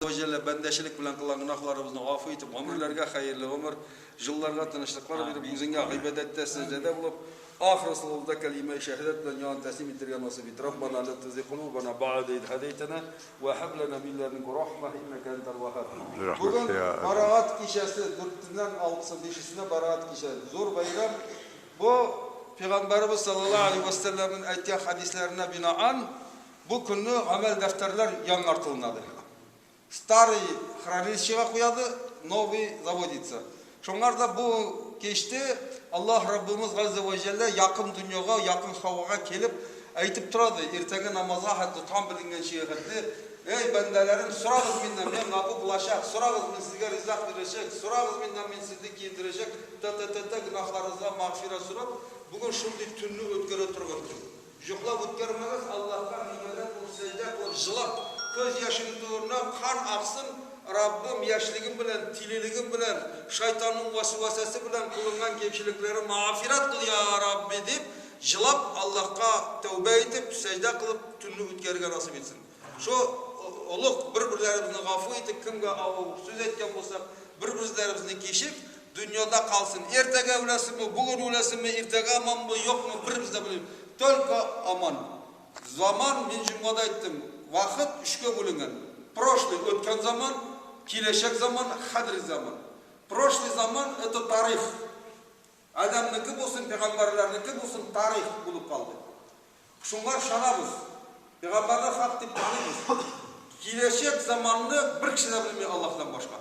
Вә Җәллә бәндәчелек белән кылган гөнаһларыбызны гафу итеп, гомерләргә хәерле гомер, җылларга тынычлыклар биреп, үзеңә гыйбадәттә, сәҗдәдә булып, ахыр сулышта кәлимәи шәһадәт белән җан тәслим итәргә насыйп ит. Раббана ла тузиг кулубана бәгъдә из һәдәйтәнә вә һәб ләнә мин ләдүнкә рахмә иннәкә әнтәл вәһһаб. Бүген Бараат кичәсе, дүртеннән алтысы, бишесенә Бараат кичә. Зур бәйрәм. Бу Пәйгамбәребез саллаллаһу алейһи вә сәлләмнең әйткән хәдисләренә бинаан, Бу көнне гамәл дәфтәрләр яңартылынады. Старый хранилищега куяды, новый заводится. Шуңар да бу кичте Аллаһ Раббымыз Газзә вә Җәллә якын дөньяга, якын һавага килеп әйтеп торады, иртәнге намазга хәтле, таң беленгәнчегә хәтле, Эй, бәндәләрем, сорагыз миннән, мин гафу кылачак, сорагыз, мин сезгә ризак бирәчәк, сорагыз миннән, мин сезне киендерәчәк, тә-тә-тә-тә, гөнаһларыгызга мәгъфирәт сорап, бүген шундый төнне үткәрә торган төн. Йоклап үткәрмәгез, Аллаһка гыйбадәт кылып, сәҗдә кылып, җылап, күз яшең турына кан аксын, Раббым, яшьлегем белән, тилелегем белән, шайтанның вәсвәсәсе белән кылынган кимчелекләрем мәгъфирәт кыл, йа Рабби, дип, җылап, Аллаһка тәүбә итеп, сәҗдә кылып, төнне үткәрергә насыйп итсен. Шул олуг бер-берләребезне гафу итеп, кемгә авыр сүз әйткән булсак, бер-берләребезне кичеп, дөньяда калсын. Иртәгә үләсеңме, бүген үләсеңме, иртәгә аманмы, юкмы, беребез дә белми. Только аман. Заман, мин җомгада әйттем, вакыт өчкә бүленгән. Прошлый, үткән заман, киләчәк заман, хәзерге заман. Прошлый заман, это тарих. Адәмнеке булсын, пәйгамбәрләрнеке булсын, тарих булып калды. Шуңа ышанабыз. Пәйгамбәрне хак дип таныйбыз. Киләчәк заманны бер кеше дә белми Аллаһтан башка.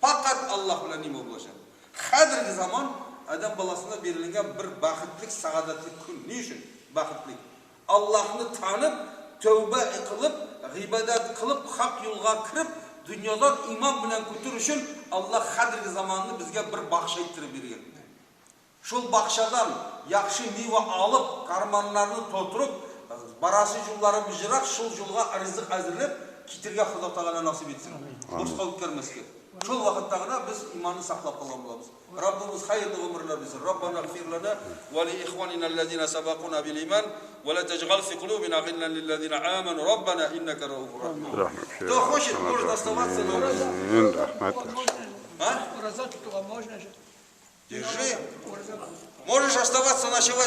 Факат Аллаһ белән ниме булачак. Хәзерге заман адәм баласына бирелгән бер бәхетлек, сәгадәтлек көн. Ни өчен бәхетлек? Аллаһны танып, тәүбә кылып, гыйбадәт кылып, хак юлга кереп, дөньядан иман белән күтер өчен Аллаһ хәзерге заманны безгә бер бакча иттереп биргән. Шул бакчадан яхшы мива алып, карманнарны тутырып, барасы юлларыбыз ерак, шул юлга ризык әзерләп китергә Хода Тәгалә насыйп итсен. Бушка үткәрмәскә. Шул вакытта гына без иманны саклап калган булабыз. Раббыбыз хәерле гомерләр бирсен. Раббана гфир лана ва ли ихванина аллазина сабакуна бил иман ва ла тәҗгал фи кулубина гиллан лиллазина аману раббана иннака рауфур рахим. Кто хочет, может оставаться на уроке. Рәхмәт. А? Ураза тотуга можно же. Держи. Можешь оставаться ночевать.